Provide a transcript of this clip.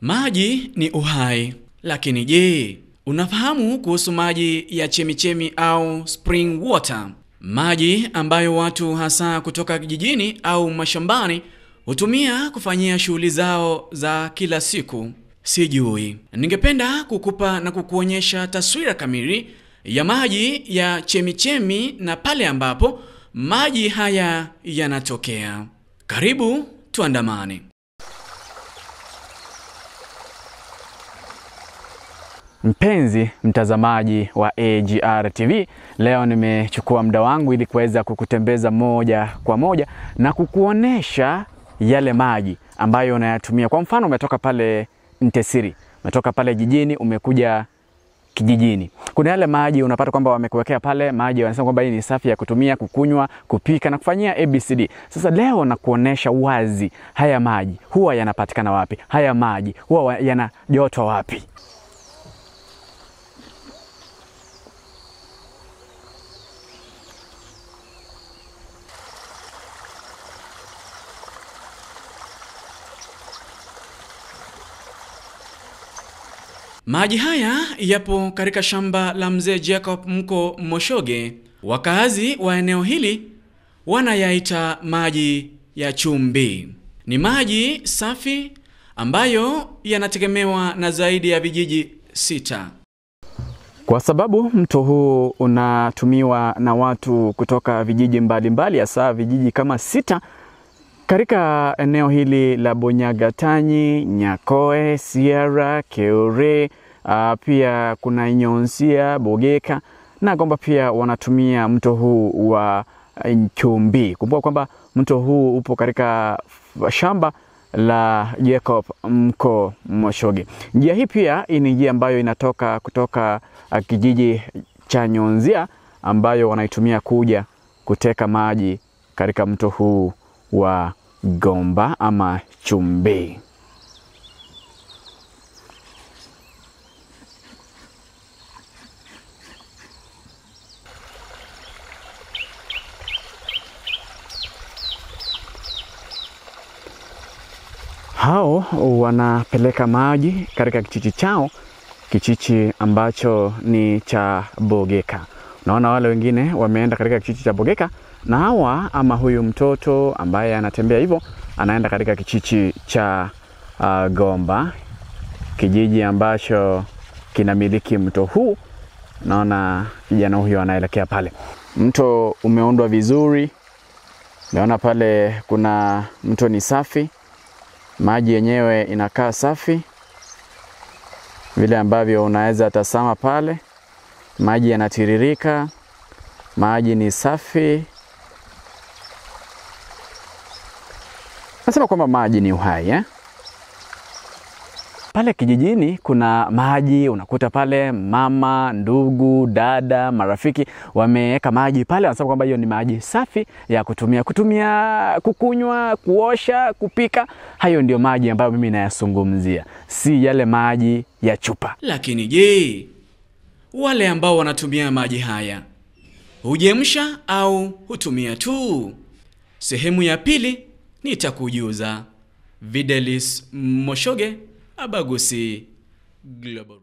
Maji ni uhai, lakini je, unafahamu kuhusu maji ya chemichemi au spring water? Maji ambayo watu hasa kutoka kijijini au mashambani hutumia kufanyia shughuli zao za kila siku. Sijui. Ningependa kukupa na kukuonyesha taswira kamili ya maji ya chemichemi na pale ambapo maji haya yanatokea. Karibu tuandamane. Mpenzi mtazamaji wa AGR TV, leo nimechukua muda wangu ili kuweza kukutembeza moja kwa moja na kukuonesha yale maji ambayo unayatumia. Kwa mfano, umetoka pale Ntesiri, umetoka pale jijini, umekuja kijijini. Kuna yale maji unapata kwamba wamekuwekea pale maji, wanasema kwamba hii ni safi ya kutumia, kukunywa, kupika na kufanyia ABCD. Sasa leo nakuonesha wazi haya maji huwa yanapatikana wapi, haya maji huwa yana joto wapi. Maji haya yapo katika shamba la mzee Jacob Mko Moshoge. Wakazi wa eneo hili wanayaita maji ya chumbi. Ni maji safi ambayo yanategemewa na zaidi ya vijiji 6. Kwa sababu mto huu unatumiwa na watu kutoka vijiji mbalimbali, hasa vijiji kama 6 katika eneo hili la Bonyagatanyi, Nyakoe, Sierra, Keure, pia kuna Nyonsia, Bogeka na Gomba pia wanatumia mto huu wa Chumbi. Kumbuka kwamba mto huu upo katika shamba la Jacob Mko Moshoge. Njia hii pia ni njia ambayo inatoka kutoka kijiji cha Nyonsia ambayo wanaitumia kuja kuteka maji katika mto huu wa Gomba ama Chumbi. Hao wanapeleka maji katika kijiji chao, kijiji ambacho ni cha Bogeka. Naona wale wengine wameenda katika kijiji cha Bogeka, na hawa ama huyu mtoto ambaye anatembea hivyo anaenda katika kijiji cha Gomba, kijiji ambacho kinamiliki mto huu. Naona kijana huyu anaelekea pale. Mto umeundwa vizuri. Naona pale kuna mto ni safi. Maji yenyewe inakaa safi. Vile ambavyo unaweza tazama pale, maji yanatiririka, maji ni safi. Nasema kwamba maji ni uhai, eh? Pale kijijini kuna maji, unakuta pale mama, ndugu, dada, marafiki wameweka maji pale, wanasema kwamba hiyo ni maji safi ya kutumia, kukunywa, kuosha, kupika. Hayo ndio maji ambayo mimi nayazungumzia, si yale maji ya chupa. Lakini je, wale ambao wanatumia maji haya hujemsha au hutumia tu? Sehemu ya pili nitakujuza. Videlis Moshoge, Abagusi Global.